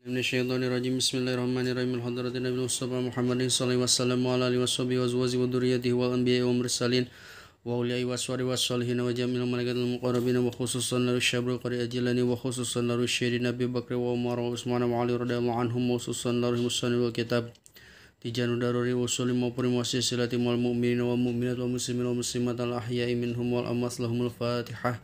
Minasyaitonirrajim. Bismillahirrahmanirrahim. Hadratin Nabi Mustafa Muhammadin sallallahu alaihi wasallam wa ala alihi washabihi wa azwajihi wa dzurriyyatihi wal anbiya'i wal mursalin wa awliya'i waswari wassalihin wa jami'il malaikatil muqarrabin wa khususan laru syabrul qari ajlani wa khususan laru syairin Nabi Bakr wa Umar wa Utsman wa Ali radhiyallahu anhum wa khususan laru musannif wal kitab tijanu daruri usul maupun wasilati wal mu'minin wal mu'minat wal muslimin wal muslimat al ahya'i minhum wal amwat lahumul fatihah.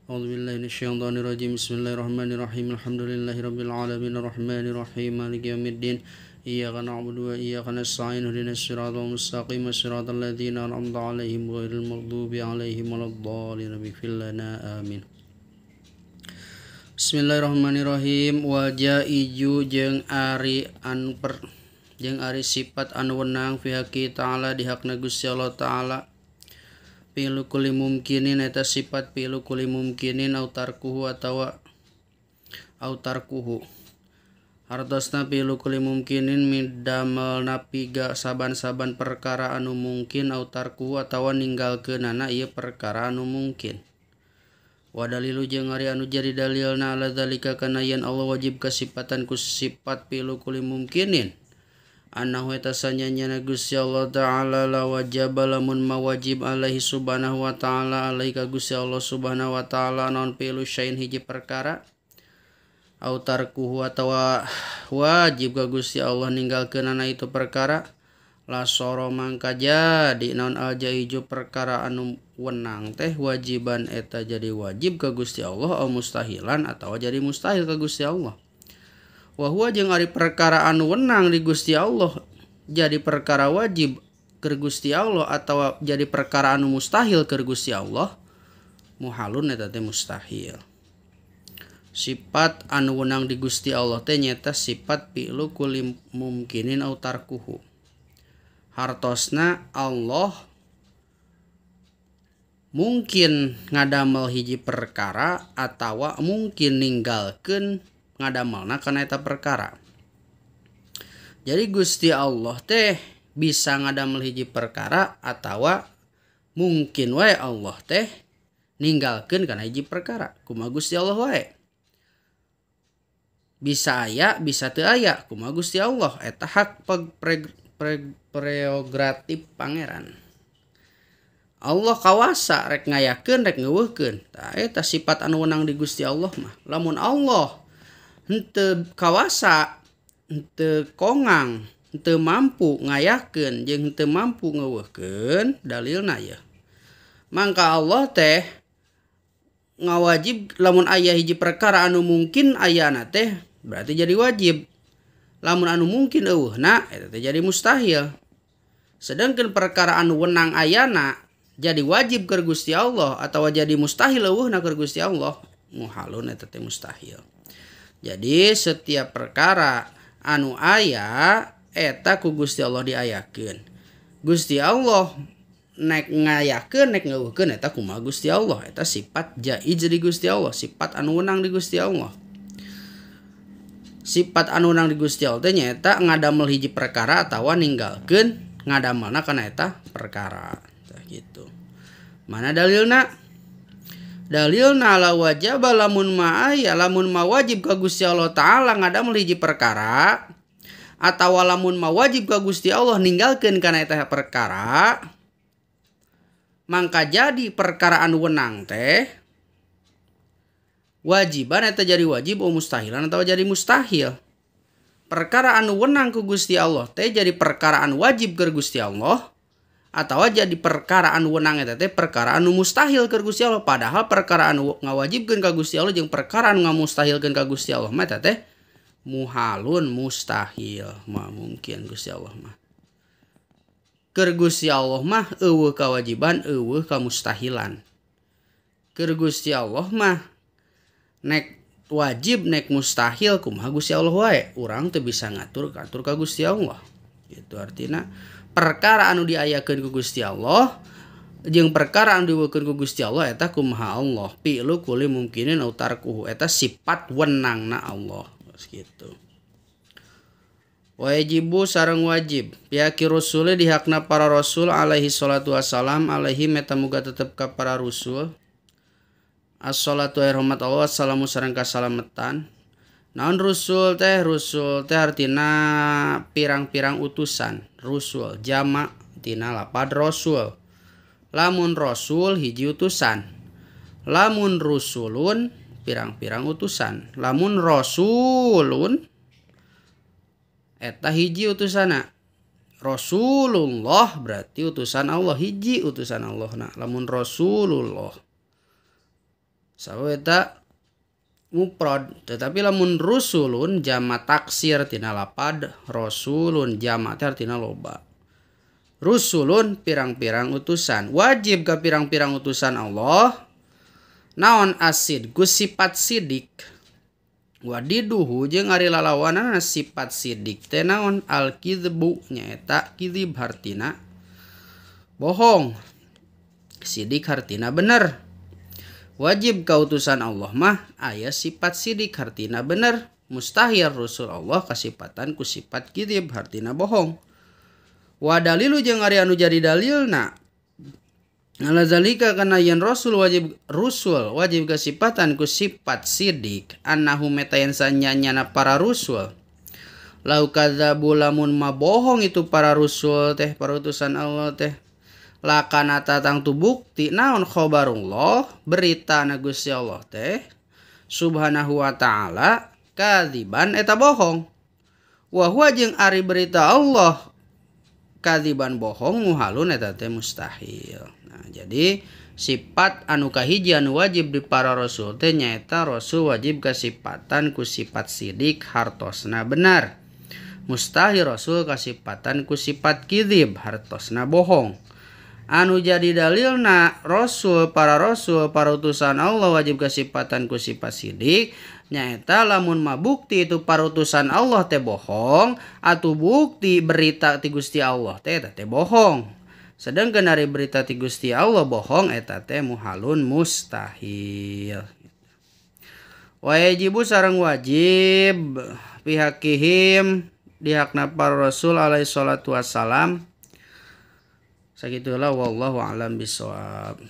A'udzu billahi minasyaitonir rajim. Bismillahirrahmanirrahim. Alhamdulillahirabbil alamin arrahmanir rahim maliki yaumiddin. Iyyaka na'budu wa iyyaka nasta'in. Ihdinas siratal mustaqim siratal ladzina an'amta 'alaihim ghairil maghdubi 'alaihim waladdallin. Ighfir lana amin. Bismillahirrahmanirrahim. Wa jaiju jeung ari anu per jeung ari sifat anu wenang fi haqqi ta'ala di hakna Gusti Allah ta'ala. Fi'lu kulli mumkinin eta sifat fi'lu kulli mumkinin au tarkuhu atawa au tarkuhu. Hartosna fi'lu kulli mumkinin midamel napiga saban-saban perkara anu mungkin au tarkuhu atawa ninggalkeunana ieu perkara anu mungkin. Wa dalilu jeung ari anu jadi dalilna ala zalika kana yen Allah wajib kasipatan ku sifat fi'lu kulli mumkinin. Annahu eta sanyanyana Gusti Allah ta'ala la wajaba lamun mawajib alaihi subhanahu wa ta'ala alaihi ka Gusti Allah subhanahu wa ta'ala naon fi'lu syai'in hiji perkara au tarkuhu atawa wajib ka Gusti Allah ninggalkeunana itu perkara la soro mangka jadi naon aljaiju perkara anu wenang teh wajiban eta jadi wajib ka Gusti Allah au mustahilan atawa jadi mustahil ka Gusti Allah. Wa huwa jeung ari perkara anu wenang di Gusti Allah jadi perkara wajib keur Gusti Allah atawa jadi perkara anu mustahil keur Gusti Allah muhalun eta teh mustahil. Sifat anu wenang di Gusti Allah teh nyaeta sifat fi'lu kulli mumkinin au tarkuhu. Hartosna Allah mungkin ngadamel hiji perkara atawa mungkin ninggalkeun ngadamelna kana eta perkara. Jadi Gusti Allah teh bisa ngadamel hiji perkara atawa mungkin wae Allah teh ninggalkeun kana hiji perkara. Kumaha Gusti Allah wae. Bisa aya, bisa teu aya. Kumaha Gusti Allah eta hak prerogatif pangeran. Allah kawasa rek ngayakeun rek ngeuweuhkeun. Tah eta sifat anu wenang di Gusti Allah mah. Lamun Allah henteu kawasa, henteu kongang, henteu mampu ngayakeun jeung henteu mampu ngeuweuhkeun dalilna ya. Mangka Allah teh ngawajib lamun aya hiji perkara anu mungkin ayana teh berarti jadi wajib. Lamun anu mungkin euweuhna eta teh jadi mustahil. Sedangkan perkara anu wenang ayana jadi wajib keur Gusti Allah atawa jadi mustahil euweuhna keur Gusti Allah, muhalun eta teh mustahil. Jadi setiap perkara anu aya eta ku Gusti Allah diayakeun. Gusti Allah nek ngayakeun nek ngeuweuhkeun eta kumaha Gusti Allah. Eta sifat jaiz di Gusti Allah, sifat anu wenang di Gusti Allah. Sifat anu wenang di Gusti Allah teh nyaeta ngadamel hiji perkara atawa ninggalkeun ngadamelna kana eta perkara. Tah gitu. Mana dalilna? Dalilna la wajaba lamun ma aya lamun ma wajib ka Gusti Allah ta'ala ngadamel hiji perkara atawa lamun ma wajib ka Gusti Allah ninggalkeun kana eta perkara mangka jadi perkara anu wenang teh wajiban eta jadi wajib o mustahilan atawa jadi mustahil. Perkara anu wenang ku Gusti Allah teh jadi perkara anu wajib keur Gusti Allah atawa jadi perkara anu wenang eta teh perkara anu mustahil keur Gusti Allah. Padahal perkara anu ngawajibkeun ka Gusti Allah jeung perkara anu ngamustahilkeun ka Gusti Allah mah eta teh muhalun mustahil, mah mungkin Gusti Allah mah. Keur Gusti Allah mah eueuh kawajiban eueuh kamustahilan. Keur Gusti Allah mah nek wajib nek mustahil kumaha Gusti Allah wae, urang teu bisa ngatur-ngatur ka Gusti Allah. Gitu artina perkara anu diayakeun ku Gusti Allah jeung perkara anu diweukeun ku Gusti Allah eta kumaha Allah. Fi'lu kulli mumkinin au tarkuhu eta sifat wenangna Allah. Gitu. Wajibu sareng wajib pihak rusule dihakna para rasul alaihi salatu wassalam alaihi meta muga tetep ka para rasul. Assalatu rahmat Allah wassalamu sareng kasalametan. Naon rusul teh? Rusul teh artina pirang-pirang utusan. Rusul jamak tina lapad rasul. Lamun rasul hiji utusan. Lamun rusulun pirang-pirang utusan. Lamun rasulun eta hiji utusana. Rasulullah berarti utusan Allah, hiji utusan Allah. Nah, lamun Rasulullah sabab eta mufrad, tetapi lamun rusulun jama taksir tina lapad rasulun, jama teh artina loba. Rusulun pirang-pirang utusan. Wajib ka pirang-pirang utusan Allah naon asid ku sifat sidik. Wadiduhu jeung ari lalawanana sifat sidik teh naon al-kidzbu nyaeta kidzib hartina bohong. Sidik hartina bener. Wajib ka utusan Allah mah aya sifat sidik hartina bener. Mustahil rusul Allah kasipatan ku sifat kidzib hartina bohong. Wa dalilu jeung ari anu jadi dalilna ala zalika kana yen rasul wajib kasipatan ku sifat sidik annahu metayan sanyanyana para rusul lau kadzabu lamun mabohong itu para rusul teh para utusan Allah teh lakana tangtu bukti naon khabarullah berita na Gusti Allah teh subhanahu wa ta'ala kadziban eta bohong. Wa huwa jeung ari berita Allah kadziban bohong muhalun eta teh mustahil. Nah, jadi sifat anu kahiji anu wajib di para rasul teh nyaeta rasul wajib kasipatan ku sifat sidik hartosna benar. Mustahil rasul kasipatan ku sifat kidzib hartosna bohong. Anu jadi dalilna rasul para utusan Allah wajib kasipatan ku sifat sidik nyaeta lamun mah bukti itu para utusan Allah teh bohong atau bukti berita ti Gusti Allah teh eta teh bohong. Sedangkan dari berita ti Gusti Allah bohong eta teh muhalun mustahil. Wajibu sareng wajib pihakihim dihakna para rasul alaihi salatu wassalam. Sagitulah wallahu a'lam bissawab.